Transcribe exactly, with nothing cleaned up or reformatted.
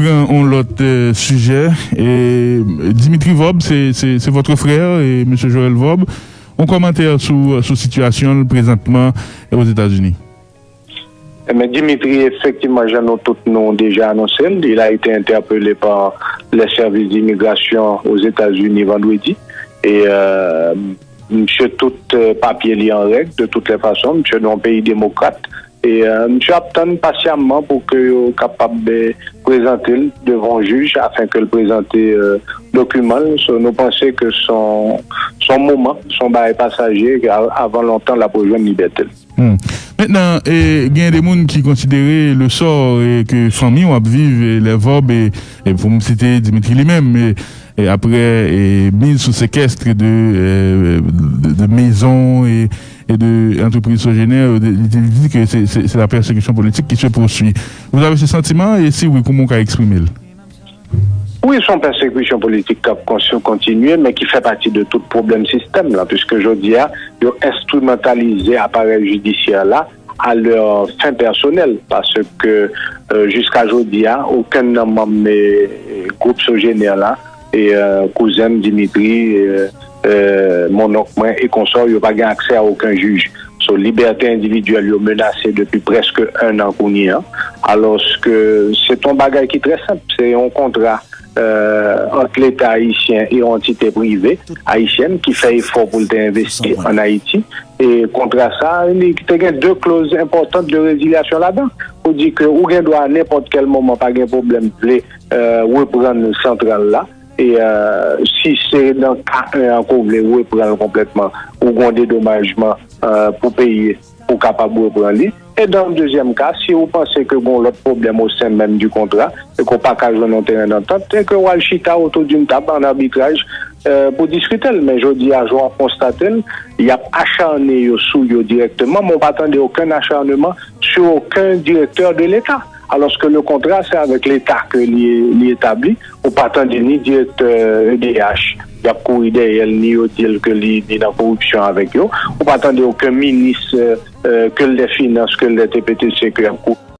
Pran yon lòt euh, sijè. E, Dimitri Vorbe, se, se, se votre frère, e, mesye Joël Vorbe. Yon kòmantè sou, sou sitiyasyon l prezantman Ozetazini. Ebyen, Dimitri, efektivman, jan nou tout nou deja anonse l, il a été interpellé par les services d'immigration aux États-Unis vendredi. E euh, msye tout euh, papye li an règ, de toutes les façons, msye nan yon peyi demokrat. E euh, msye ap tann pasyamman pou ke yo kapab euh, prezante l devan yon jij afin ke l prezante euh, dokiman l. So, nou panse ke son, son moman, son bagay pasaje, ke a- avan lontan l ap rejwenn libète l. Hmm. Mentnan, e, gen de moun ki konsidere le sò e, ke fanmi w ap viv, e, lè Vorbe, e, e, pou m site Dimitri li menm, e, e, apre e, miz sou sekèst de, e, de, de mezon e, e de antrepriz Sogener, li te di ke se, se, se la pèsekisyon politik ki se pouswi. Vous avez ce sentiment? E si wi, kouman w ka eksprime l? Wi, se yon pèsekisyon politik k ap kontinye, men ki fè pati de tout pwoblèm sistèm lan, piske jodi a, yo enstrimantalize aparèy jidisyè la a lè fen pèsonèl, paske euh, jiska jodi a, okenn nan manm euh, gwoup Sogener la, e euh, kouzen m Dimitri, euh, euh, mononk mwen e konsò, yo pa gen aksè a okenn jij. So, libète endividyèl yo menase depi prèske en an kounye a. Alòske se t yon bagay ki trè senp, se yon kontra euh, ant Leta ayisyen e yon antite prive ayisyèn ki fè efò pou l te envesti ann Ayiti. E kontra sa a, li te gen de kloz enpòtan de rezilyasyon ladan. Pou di ke ou gen dwa a nenpòt kèl moman, pa gen pwoblèm, vle euh, reprann santral la. E euh, si se nan ka en an ke w vle reprann l konplètman, ou gen yon dedomajman euh, pou peye pou w kapab reprann li. E dan yon dezyèm ka, si ou panse ke gen yon lòt pwoblèm o sen menm di kontra, e ke w pa ka jwenn yon teren dantant, e ke w al chita otou d'une table an abitraj euh, pou diskite l. Men jodi a, jan w ap konstate l, y ap acharne yo sou yo dirèkteman, men w pa tande okenn acharnement sur aucun directeur de l'État. Alòske le kontra, se avèk Leta ke li, li etabli. Ou pa tande ni direktè E D H y ap kouri dèyè l, ni yo di l ke li, li nan koripsyon avèk yo. Ou pa tande okenn minis, euh, euh, ke l de finans, ke l de T P T C, ke y ap kouri